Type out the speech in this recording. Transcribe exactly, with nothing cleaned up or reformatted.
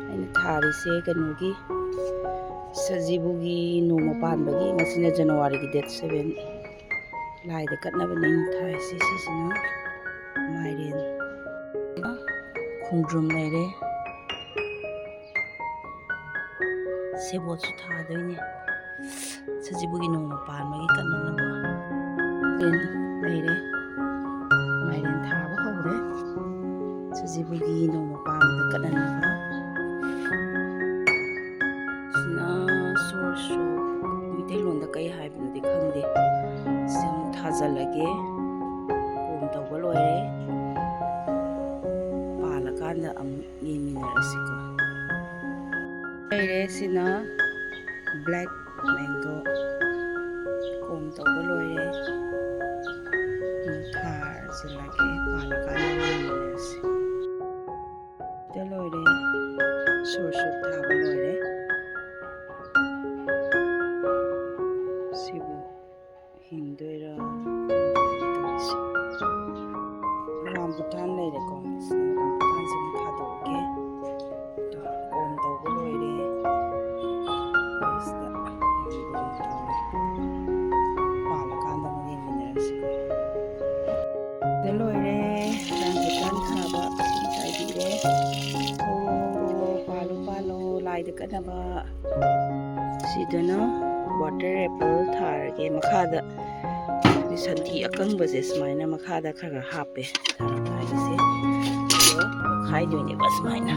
ꯑꯩꯅ ꯊꯥꯔꯤꯁꯦ ꯀꯩꯅꯣꯒꯤ, ꯁꯖꯤꯕꯨꯒꯤ ꯅꯣꯡꯃ ꯄꯥꯟꯕꯒꯤ, ꯉꯁꯤꯅ ꯖꯅꯋꯥꯔꯤꯒꯤ date seven꯫ ꯂꯥꯏꯗ ꯀꯠꯅꯕꯅꯦ ꯑꯩꯅ ꯊꯥꯔꯤꯁꯦ꯫ ꯁꯤꯁꯤꯅ ꯃꯥꯏꯔꯦꯟ, ꯈꯣꯡꯗ꯭ꯔꯨꯝ ꯂꯩꯔꯦ꯫ ꯁꯦꯕꯣꯠꯁꯨ ꯊꯥꯗꯣꯏꯅꯦ꯫ ꯁꯖꯤꯕꯨꯒꯤ ꯅꯣꯡꯃ ꯄꯥꯟꯕꯒꯤ ꯀꯠꯅꯅꯕ꯫ ꯃꯥꯏꯔꯦꯟ ꯂꯩꯔꯦ꯫ ꯃꯥꯏꯔꯦꯟ ꯊꯥꯕ ꯍꯧꯔꯦ꯫ ꯁꯖꯤꯕꯨꯒꯤ ꯅꯣꯡꯃ ꯄꯥꯟꯕꯗ ꯀꯠꯅꯅꯕ꯫ ꯁꯤꯅ ꯁꯣꯔꯁꯨ ꯃꯩꯇꯩꯂꯣꯟꯗ ꯀꯩ ꯍꯥꯏꯕꯅꯣꯗꯤ ꯈꯪꯗꯦ꯫ ꯁꯤ ꯑꯃꯨꯛ ꯊꯥꯖꯤꯜꯂꯒꯦ꯫ ꯀꯣꯝ ꯇꯧꯕ ꯂꯣꯏꯔꯦ꯫ ꯄꯥꯜꯂꯀꯥꯟꯗ ꯑꯃꯨꯛ ꯌꯦꯡꯃꯤꯟꯅꯔꯁꯤꯀꯣ꯫ ꯂꯩꯔꯦ ꯁꯤꯅ black mango꯫ ꯀꯣꯝ ꯇꯧꯕ ꯂꯣꯏꯔꯦ꯫ ꯑꯃꯨꯛ ꯊꯥꯖꯤꯜꯂꯒꯦ, ꯄꯥꯜꯂꯀꯥꯟꯗ ꯌꯦꯡꯃꯤꯟꯅꯔꯁꯤ꯫ ꯀꯣ, ꯁꯤꯅ ꯔꯝꯕꯨꯇꯥꯟꯁꯦ ꯑꯃꯨꯛ ꯊꯥꯗꯣꯛꯑꯒꯦ꯫ ꯇꯣ, ꯑꯣꯟ ꯇꯧꯕ ꯂꯣꯏꯔꯦ꯫ ꯁꯤꯗ ꯌꯥꯝ ꯑꯣꯟ ꯇꯧꯔꯦ꯫ ꯄꯥꯜꯂꯀꯥꯟꯗ ꯑꯃꯨꯛ ꯌꯦꯡꯃꯤꯟꯅꯔꯁꯤ꯫ ꯁꯤꯗ ꯂꯣꯏꯔꯦ꯫ ꯔꯝꯕꯨꯇꯥꯟ ꯊꯥꯕ ꯏꯁꯤꯡ ꯆꯥꯏꯕꯤꯔꯦ꯫ ꯍꯧꯔꯣ, ꯍꯧꯔꯣ, ꯄꯥꯜꯂꯣ, ꯄꯥꯜꯂꯣ, ꯂꯥꯏꯗ ꯀꯠꯅꯕ꯫ ꯁꯤꯗꯅ ꯋꯥꯇꯔ ꯑꯦꯄꯜ ꯊꯥꯔꯒꯦ꯫ ꯃꯈꯥꯗ ꯁꯟꯊꯤ ꯑꯀꯪꯕꯁꯦ ꯁꯨꯃꯥꯏꯅ ꯃꯈꯥꯗ ꯈꯔ ꯈꯔ ꯍꯥꯞꯄꯦ꯫ ꯊꯥꯔꯝꯗꯥꯏꯒꯤꯁꯦ ꯑꯗꯣ ꯈꯥꯏꯗꯣꯏꯅꯦꯕ ꯁꯨꯃꯥꯏꯅ꯫